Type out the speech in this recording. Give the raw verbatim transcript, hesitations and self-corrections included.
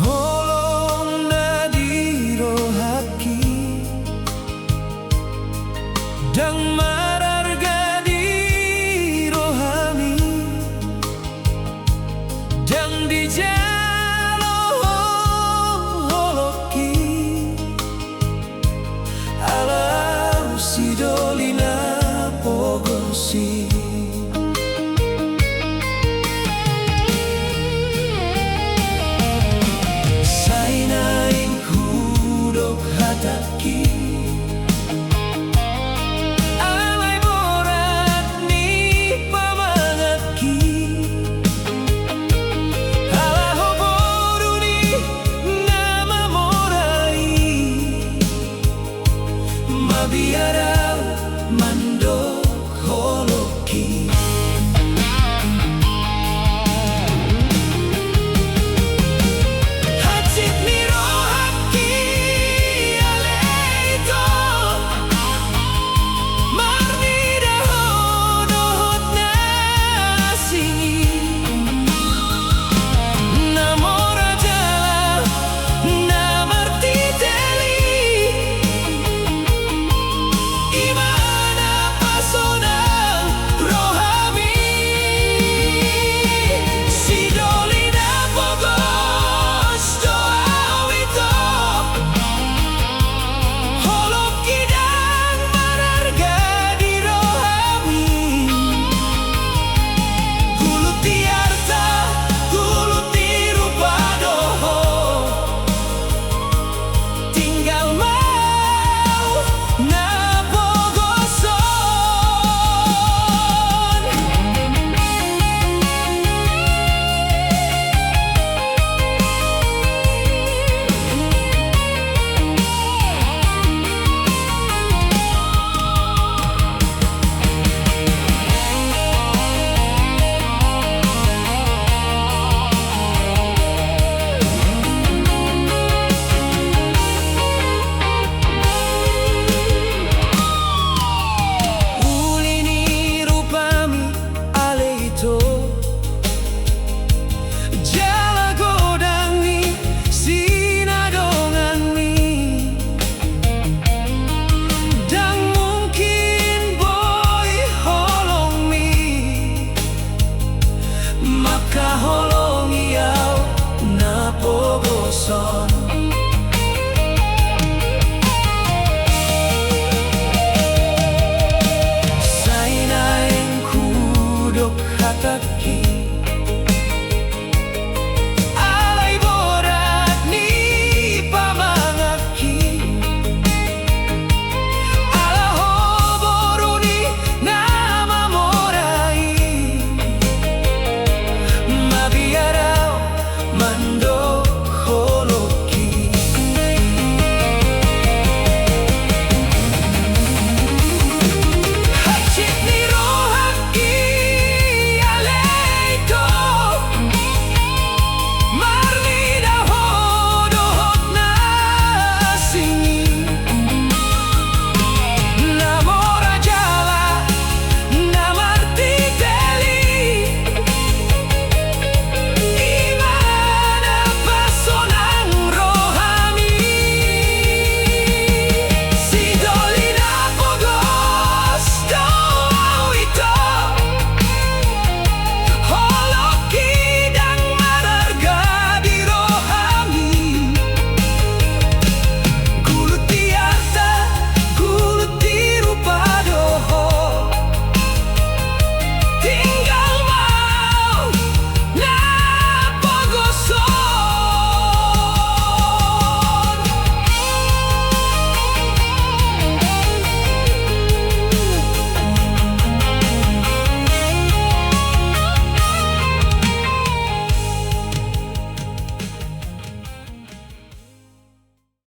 Holong na di rohangki, ndang mararga di rohami, ndang dijalo holongki, ala ahu sidoli na pogos i. Sai naeng hudok hatangki, alai borat ni pamanganki, ala ho boru ni na mamora i. Mabiar ahu mandok holongki. Hansit ni rohangki ale ito, marnida ho dohot na asing i. Na mora jala na martitel i, i ma na pasonang rohami. Sidoli na pogos do ahu ito, holongki ndang mararga di rohami. Gulut di arta, gulut di rupa do ho, tinggal ma ahu na pogoson. Uli ni rupami ale ito, jala godang ni sinadonganmi, ndang mungkin boi holongmi mangkaholongi ahu na pogoson. Sai naeng hudok hatangki,